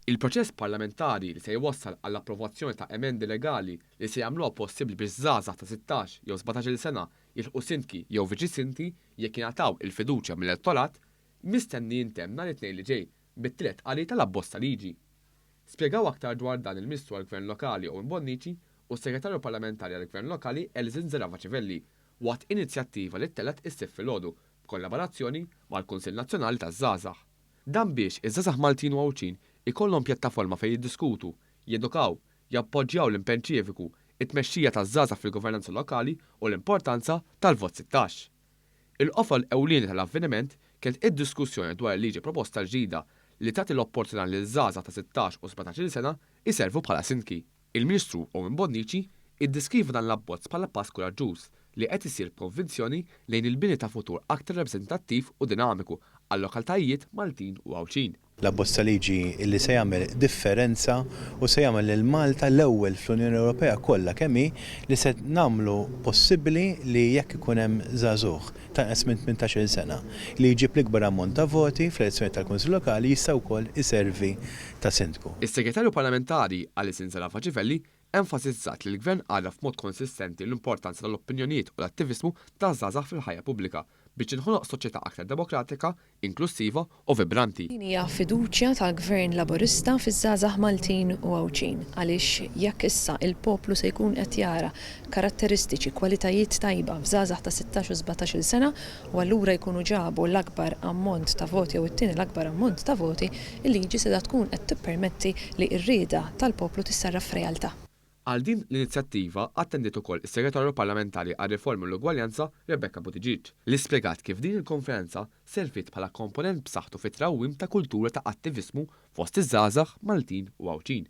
Il-proċess parlamentari li se jwassal għall-approvazzjoni ta' emendi legali li se jagħmluha possibbli biex żgħażagħ ta' 16 jew 17-il sena jilħqu sindki jew viċi sindki jekk jingħataw il-fiduċja mill-elettorat, mistenni jintemm nhar it-Tnejn li ġej bit-tielet qari tal-abbozz ta' liġi. Spjegaw aktar dwar dan il-Ministru għall-Gvern Lokali Owen Bonnici u s-Segretarju Parlamentari għall-Gvern Lokali Alison Zerafa Civelli waqt inizjattiva li ttellgħet is-Sibt filgħodu b'kollaborazzjoni mal-Kunsill Nazzjonali taż-Żgħażagħ. Dan biex iż-żgħażagħ Maltin u Għawdxin ikollhom pjattaforma fejn jiddiskutu, jedukaw, jappoġġjaw l-impenn ċiviku, it-tmexxija taż-żgħażagħ fil-governanza lokali u l-importanza tal-Vot 16. Il-qofol ewlieni tal-avveniment kienet id-diskussjoni dwar il-liġi proposta l-ġdida li tagħti l-opportunità lil żgħażagħ ta' 16 u 17-il sena jservu bħala sindki. Il-Ministru Owen Bonnici iddeskriva dan l-abbozz bħala pass kuraġġuż li qed isir b'konvinzjoni lejn il-bini ta' futur aktar rappreżentattiv u dinamiku għal-lokalitajiet Maltin u Għawdxin. L-abbozz ta' liġi li se jagħmel differenza u se jagħmel lil Malta l-ewwel fl-Unjoni Ewropea kollha kemm hi li se nagħmlu possibbli li jekk ikun hemm żagħżugħ ta' inqas minn 18-il sena li jġib l-ikbar ammont ta' voti fl-elezzjonijiet tal-Kunsill Lokali jista' wkoll iservi ta' Sindku. Is-Segretarju Parlamentari Alison Zerafa Civelli enfasizzat li l-Gvern għaraf b'mod konsistenti l-importanza tal-opinjonijiet u l-attiviżmu taż-żgħażagħ fil-ħajja pubblika biex tinħoloq soċjetà aktar demokratika, inklussiva u vibranti. Din hija fiduċja tal-Gvern Laburista fiż-żgħażagħ Maltin u Għawdxin għaliex jekk issa il-poplu se jkun qed jara karatteristiċi, kwalitajiet tajba f'żgħażagħ ta' 16 u 17-il sena u allura jkunu ġabu l-akbar ammont ta' voti jew it-tieni l-akbar ammont ta' voti, il-liġi se tkun qed tippermetti li r-rieda tal-poplu tissarraf f'realtà. Għal din l-inizjattiva attendiet ukoll is-Segretarju Parlamentari għar-Riformi u l-Ugwaljanza Rebecca Buttigieg, li spjegat kif din il-konferenza serviet bħala komponent b'saħħtu fit-trawwim ta' kultura ta' attiviżmu fost iż-żgħażagħ Maltin u Għawdxin.